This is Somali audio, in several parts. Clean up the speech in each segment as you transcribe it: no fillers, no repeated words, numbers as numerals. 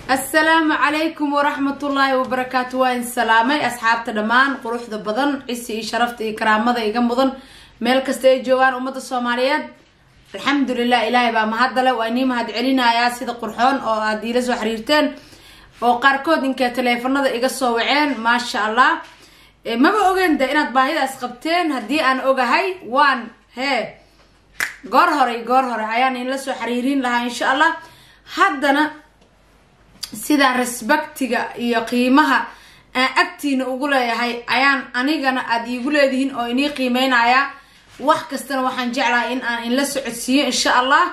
Asalaamu calaykum waraxmatullaahi wabarakaatu. Waa in salaamay asxaabta dhammaan quruxda badan, cisi iyo sharafta iyo karaamada iga mudan, meel kasta ay joogaan ummadda Soomaaliyeed. Alxamdulilah, Ilaahay baa mahadale. Waa inii mahad celinayaa sida qurxoon oo aad iila soo xiriirteen, oo qaarkood inkee taleefanada iga soo waceen. Maasha Allah, maba ogeen de inaad baahidaas qabteen. Haddii aan ogahay, waan hee goor hore, goor hore ayaan inla soo xiriirin lahaa, insha Allah. Haddana sida respectiga iyo qiimaha aan agtiina ugu leeyahay ayaan anigana aada iigu leedihiin oo inii qiimeynaya. Wax kastana waxaan jeclahay in aan inla socodsiiyo, insha Allah,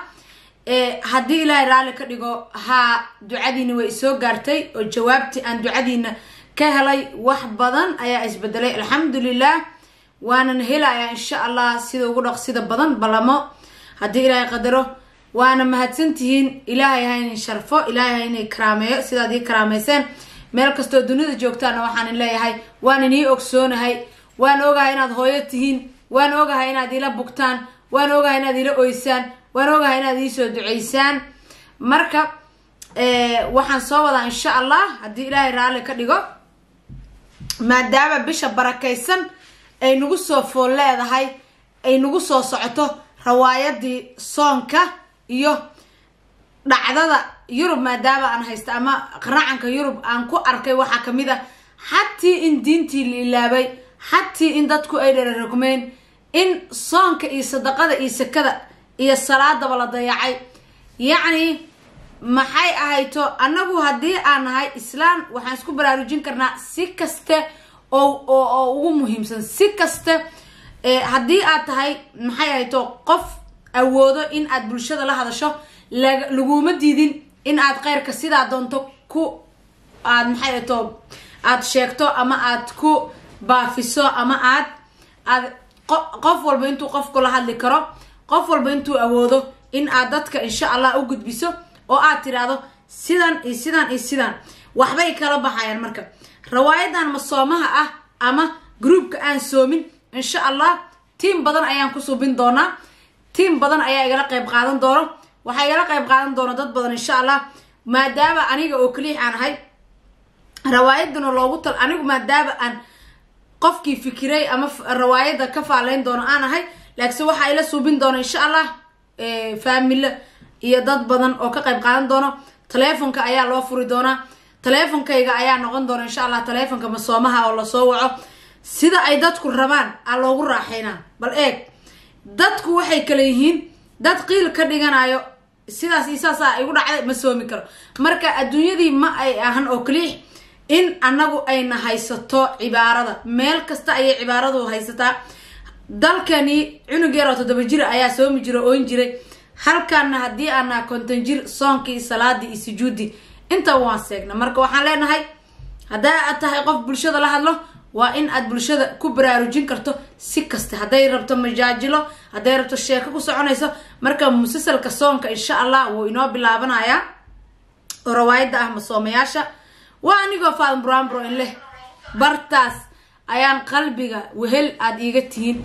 haddii Ilaahay raalli ka dhigo. Haa, ducadiina way isoo gaartay oo jawaabtii aan ducadiina ka helay wax badan ayaa isbedelay, alxamdulilah. Waanan helayaa, insha Allah, sida ugu dhaqsida badan balamo, haddii Ilaahay qadaro. Waana mahadsantihiin. Ilaahay ha inin sharfo, Ilaahay ha inay karaameeyo sidaad ii karaameyseen. Meel kastoo dunida joogtaana waxaan leeyahay, waan inii ogsoonahay, waan ogahay inaad hooyo tihiin, waan ogahay inaad ila bugtaan, waan ogahay inaad ila oysaan, waan ogahay inaad iisoo duceysaan. Marka waxaan soo wadaa, insha Allah, haddii Ilaahay raalli ka dhigo, maadaama bisha barakaysan ay nagu soo fool leedahay, ay nagu soo socoto, rawaayadii soonka iyo dhacdada Yurub maadaama aan haysta ama qaracanka Yurub aan ku arkay, waxaa kamid a xatii in diintii la ilaabay, xatii in dadku ay dherarogmeen, in soonka iyo sadaqada iyo sakada iyo salaadaba la dayacay. Yacni maxay ahayto, annagu haddii aan nahay Islaan, waxaan isku baraarujin karnaa si kaste oo ugu muhiimsan. Si kaste haddii aad tahay, maxay ahayto, qof awoodo in aad bulshada la hadasho, laguma diidin in aad kheyrka sidaa doonto ku aad, maxay ahayto, aad sheegto ama aad ku baafiso ama aad qof walba intuu qofku la hadli karo, qof walba intuu awoodo in aad dadka, insha Allah, u gudbiso oo aad tiraahdo sidan iyo sidan iyo sidan, waxbay kala baxayaan. Marka rawaayadan masoomaha ah ama groupka aan soomin, insha Allah, tiim badan ayaan ku subin doonaa. Tiim badan ayaa igala qayb qaadan doono, waxaa igala qayb qaadan doona dad badan, insha Allah. Maadaama aniga oo keliya aan ahay rawaayadana loogu tal, anigu maadaama aan qofkii fikiray ama rawaayadda ka faaleyn doono aan ahay, laakiinse waxaa ila suubin doona, insha Allah, faamilo iyo dad badan oo ka qayb qaadan doono. Taleefonka ayaa loo furi doonaa, taleefonkayga ayaa noqon doona, insha Allah, taleefonka masoomaha oo lasoo waco. Sida ay dadku rabaan aa loogu raaxeynaa. Bal eeg, dadku waxay kala yihiin dad qiil ka dhiganayo, sidaas iyo saasaa igu dhacday, ma soomi karo. Marka adduunyadii ma ay ahan oo kaliix in annagu ayna haysato cibaarada, meel kasta ayay cibaaradu haysataa. Dalkani cunug yar oo 7 jir ayaa soomi jira, oon jiray. Halkaana haddii aanaa 50 jir, soonkii, salaadii iyo sujuuddii intaba waan seegna. Marka waxaan leenahay, haddaa aad tahay qof bulshada la hadlo, waa in aad bulshada ku baraarujin karto si kasta, hadday rabto majaajilo, hadday rabto sheeko ku soconayso. Marka musalsalka soonka, insha Allah, wuu inoo bilaabanayaa oo rawaayadda ah masoomayaasha. Waa anigoo Faadin Brambro in leh, bartaas ayaan qalbiga wehel aada iiga tihiin,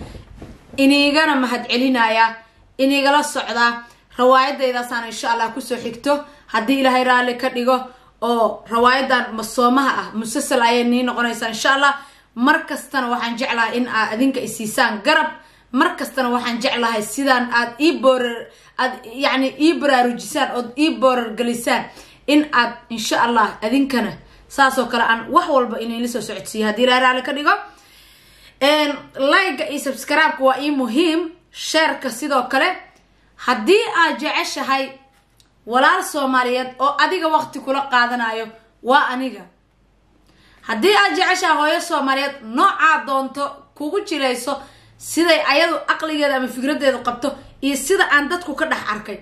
iniigana mahad celinayaa, inigala socdaa. Rawaayadaydaasaan, insha Allah, kusoo xigto haddii Ilaahay raalli ka dhigo, oo rawaayadan masoomaha ah musalsal ayay nii noqonaysaa, insha Allah. Mar kastana waxaan jeclahay in aad adinka isiisaan garab. Mar kastana waxaan jeclahay sidaan aad ii boorar, aad yacni ii baraarujisaan ood ii boorar gelisaan, in aad, insha Allah, adinkana saasoo kale aan wax walba inayla soo socodsiiyo haddii Ilahay raalli ka dhigo. Like-ga iyo subscribe-ka waa ii muhiim, shareka sidoo kale. Haddii aad jeceshahay walaal Soomaaliyeed oo adiga waqti kula qaadanayo, waa aniga. Haddii aad jeceshahay hooyo Soomaaliyeed noocaa doonto kugu jirayso, siday ayadu aqligeeda ama fikradeedu qabto iyo sida aan dadku ka dhex arkay,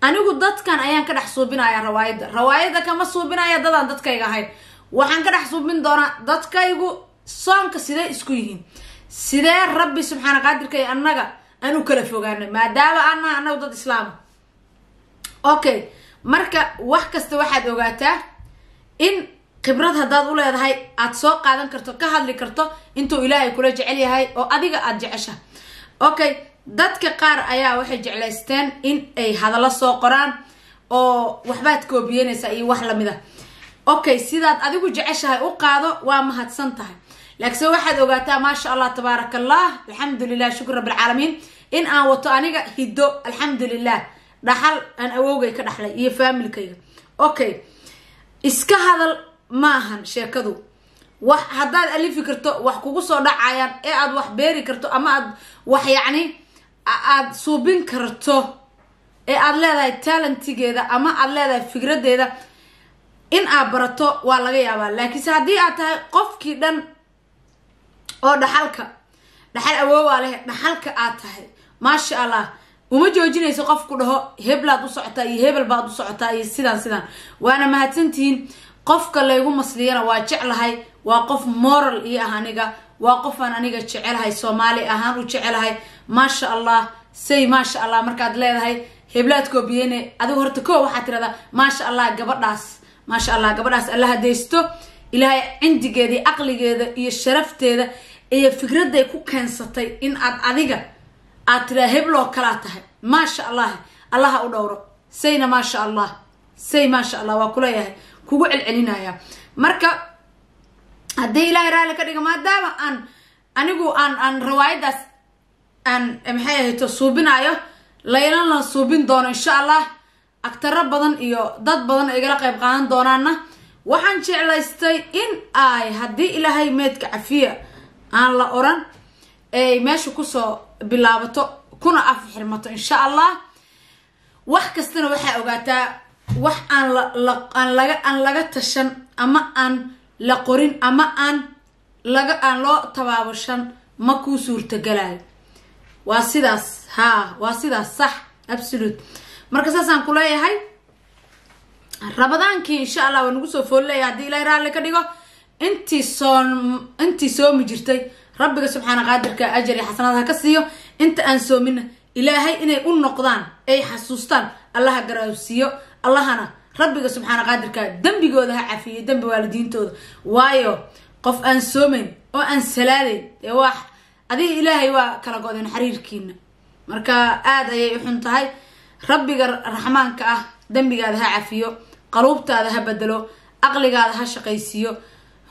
anigu dadkan ayaan ka dhex suubinaya rawaayadda. Rawaayadda kama suubinaya dadaan dadkayga ahayn. Waxaan ka dhex suubin doonaa dadkaygu soonka sidee isku yihiin, sidee Rabbi subxaana qaadirka iyo annaga aan u kala fogaanay, maadaama aan nahay annagu dad Islaama. Okay, marka wax kasta waxaad ogaataa in khibrad haddaad u leedahay aad soo qaadan karto, ka hadli karto intuu Ilaahay kula jecel yahay oo adiga aada jecesha. Okay, dadka qaar ayaa waxay jeclaysteen in ay hadallo soo qoraan oo waxbaad koobiyenaysaa iyo wax lamid a. Okay, sidaad adigu jeceshahay u qaado, waa mahadsan tahay. Laakiinse waxaad ogaataa, maasha Allah, tabaaraka Allah, alxamdulilah, shukr rabbilcaalamiin, in aan wato aniga hiddo, alxamdulilah, dhaxal aan awowgay ka dhaxlay iyo faamilkayga. Okay, iska hadal maahan sheekadu. Wax haddaad alifi karto, wax kugu soo dhacayaan ee aad wax beeri karto ama aad wax yacni aad suubin karto ee aad leedahay talentigeeda ama aad leedahay fikradeeda in aad barato, waa laga yaabaa. Laakiinse haddii aad tahay qofkii dhan oo dhaxalka dhaxal awoowaa leh, dhaxalka aad tahay, maasha Allah, uma joojinayso qofku dhaho heblaad u socotaa iyo hebel baad u socotaa iyo sidaan sidaan. Waana mahadsantihiin. Qofka laygu masliyana waa jeclahay, waa qof moral iyo ah aniga, waa qofaan aniga jecelahay, Soomaali ahaan u jecelahay. Maasha Allah, say maasha Allah markaad leedahay heblaad koobiyeyne, adigu horta ko waxaad tirahdaa maasha Allah gabadhaas, maasha Allah gabadhaas, alla hadaysto, Ilaahay cindigeeda iyo aqligeeda iyo sharafteeda iyo fikradday ku keensatay in aad adiga aad tiraa hebloo kalaa tahay. Maasha Allah, Allaha u dhowro. Sayna maasha Allah, say maasha Allah waa kuleeyahay, kugu celcelinaya. Marka haddii Ilaahay raalli ka dhiga, maadaama aan anigu aan rawaayadaas aan maxay ahayto suubinayo, laylana suubin doono insha Allah, agtaro badan iyo dad badan igala qayb qaadan doonaana, waxaan jeclaystay in ay haddii Ilaahay meedka cafiya aan la oran ay meesha kusoo bilaabato kuna af xirmato insha Allah. Wax kastana waxaa ogaataa, wax aan aan laga aan laga tashan ama aan la qorin ama aan laga aan loo tabaabashan ma kuu suurtagalayo. Waa sidaas, haa, waa sidaas, sax, absolute. Marka saasaan kuleeyahay, Rabadaankii insha Allah waa nagu soo foolleeya haddii Ilahay raalli ka dhigo. Intii soon, intii soomi jirtay, Rabbiga subxaana qaadirka ajar iyo xasanaad ha ka siiyo. Inta aan soomina, Ilaahay inay u noqdaan ay xasuustaan Allaha garaawsiiyo, Allahana Rabbiga subxaana qaadirka dembigooda ha cafiyo, dembi waalidiintooda. Waayo qof aan soomayn oo aan salaadayn dee waa adiga Ilaahay waa kala godeen xariirkiina. Marka aada ayay u xun tahay. Rabbiga raxmaanka ah dembigaada ha cafiyo, qaluubtaada ha bedelo, aqligaada ha shaqaysiiyo.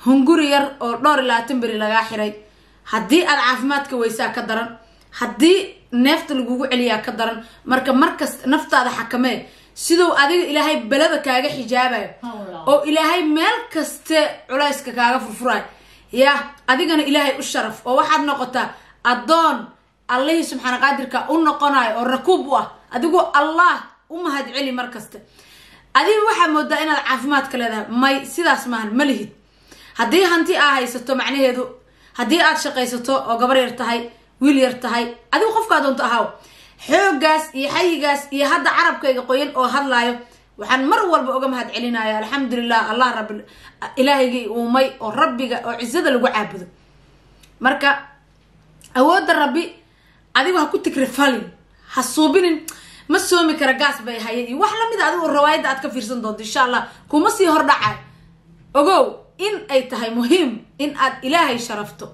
Hunguri yar oo dhowr iyo labaatan beri lagaa xiray, haddii aad caafimaadka weysaa ka daran, haddii neefta lagugu celiyaa ka daran. Marka markasta naftaada xakamee, siduu adiga Ilaahay belada kaaga xijaabayo oo Ilaahay meel kaste culayska kaaga furfurayo, ya adigana Ilaahay u sharaf oo waxaad noqotaa addoon Allihii subxaana qaadirka u noqonayo oo rakuub u ah. Adigoo Allah u mahad celi mar kaste. Adiga waxaa moodaa inaad caafimaadka leedahay, may sidaas maahan, ma lihid. Haddii hanti aa haysato, macnaheedu haddii aad shaqaysato oo gabar yar tahay, wiil yar tahay, adigu qofkaa doonto ahaaw, xooggaas iyo xayigaas iyo hadda carabkayga qoyan oo hadlaayo, waxaan mar walba uga mahad celinaya, alxamdulilah, Allah rabbi Ilaahaygii uumay oo Rabbiga oo cisada lagu caabudo. Marka awoodda Rabbi adigu ha ku tigrifalin, ha suubinin ma soomi kara, gaas bay haye iyo wax lamid a. Adigu rawaayadda aad ka fiirsan doonto insha Allah, kuma sii hordhacay. Ogow in ay tahay muhiim in aad Ilaahay sharafto,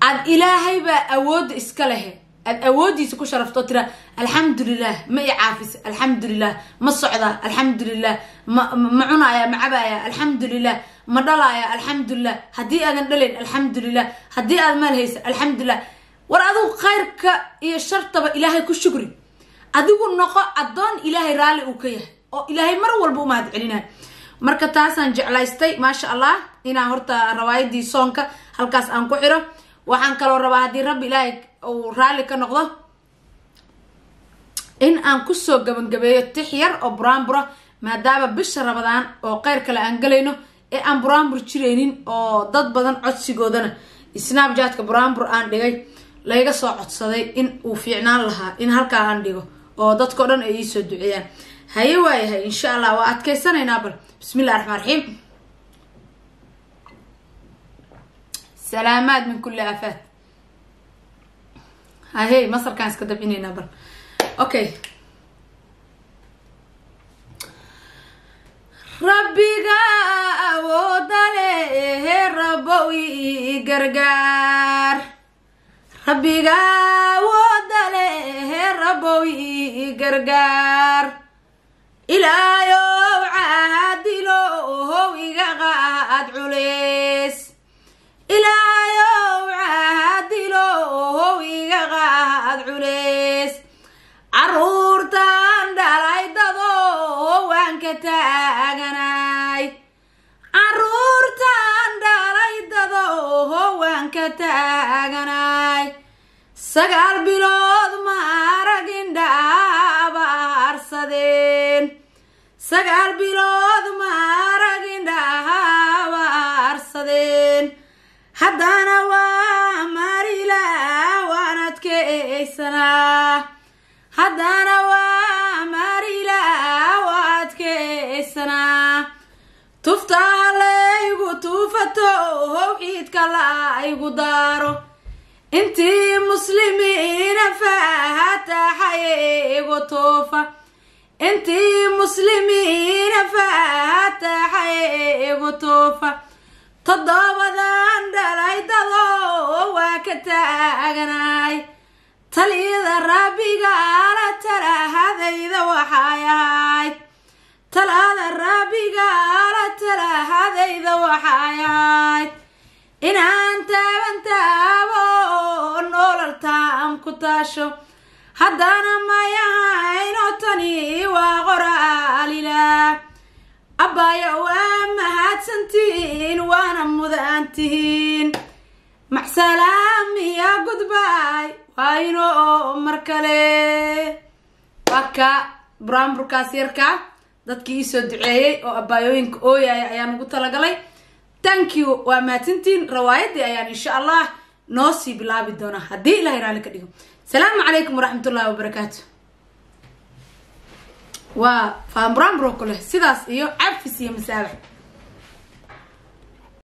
aad Ilaahay baa awoodda iska lehe, aad awooddiisa ku sharafto, tira alxamdulilah ma i caafisa, alxamdulilah ma socdaa, alxamdulilah ma cunaaya, ma cabaaya, alxamdulilah ma dhalaaya, alxamdulilah haddii aadan dhalayn, alxamdulilah haddii aad maal haysa, alxamdulilah. War adigu khayrka iyo shartaba Ilaahay ku shukri. Adigu noqo addoon Ilaahay raalli uu ka yahay oo Ilaahay mar walba u mahad celinayo. Marka taasaan jeclaystay, maasha Allah, inaan horta rawaayadii soonka halkaas aan ku xiro. Waxaan kaloo rabaa haddii Rabbi Ilaahay uu raalli ka noqdo in aan kusoo gabangabeeyo tix yar oo buraanbura, maadaama bisha Rabadaan oo kheyr kale aan galayno ee aan buraanbur jiraynin, oo dad badan codsigoodana Snapchatka buraanbur aan dhigay layga soo codsaday in uu fiicnaan lahaa in halkaa aan dhigo oo dadkao dhan ay iisoo duceeyaan. Haye, waayahay, insha Allah waa adkeysanaynaa. Bal bismi illahi raxmaan raxiim. Salaamaad min kulli aafaat. Hahey, masarkaan iska dabcinaynaa bal. Okay, Rabbiga awooda lehe, Rabow i gargaar. Rabbiga awooda lehe, Rabow i gargaar. Ilaayow caadilo how ka taaganay. Caruurtaan dhalay dado waan ka taaganay. 9 bilood ma aragin dhaabaarsadeen, 9 bilood ma aragin dhaabaarsadeen. Haddana waa marila, waan adkeysanaa. Haddana waa marila, waa adkeysanaa. Tuftaa laygu tuufato, howxiidka la igu daaro, intii muslimiina faataxay igu tuufa, intii muslimiina faataxay igu tuufa. 7dan dhalay dado waa ka taaganay. Taliyada rabbigaala talahadayda waxay ahayd, talada rabbigaala talahadayda waxay ahayd inaan taaban taabo, nolol taam ku taasho. Haddana mayahayno, tani waa qoraalilah. Abbaaya, waa mahadsantihiin, waana mudan tihiin. Macsalaamiya, goodbye, waa inoo mar kale. Waa ka buraanburkaas yarkaa dadkii iisoo duceeyey oo abbaayooyinka ooyaya ayaan ugu talagalay. Thank you, waa mahadsantihiin. Rawaayadii ayaan insha Allah noo sii bilaabi doonaa haddii Ilahay raalli ka dhigo. Asalaamu calaykum waraxmatullahi wabarakaatu. Waa faanburaanburo kule, sidaas iyo cafis iyo masaabax.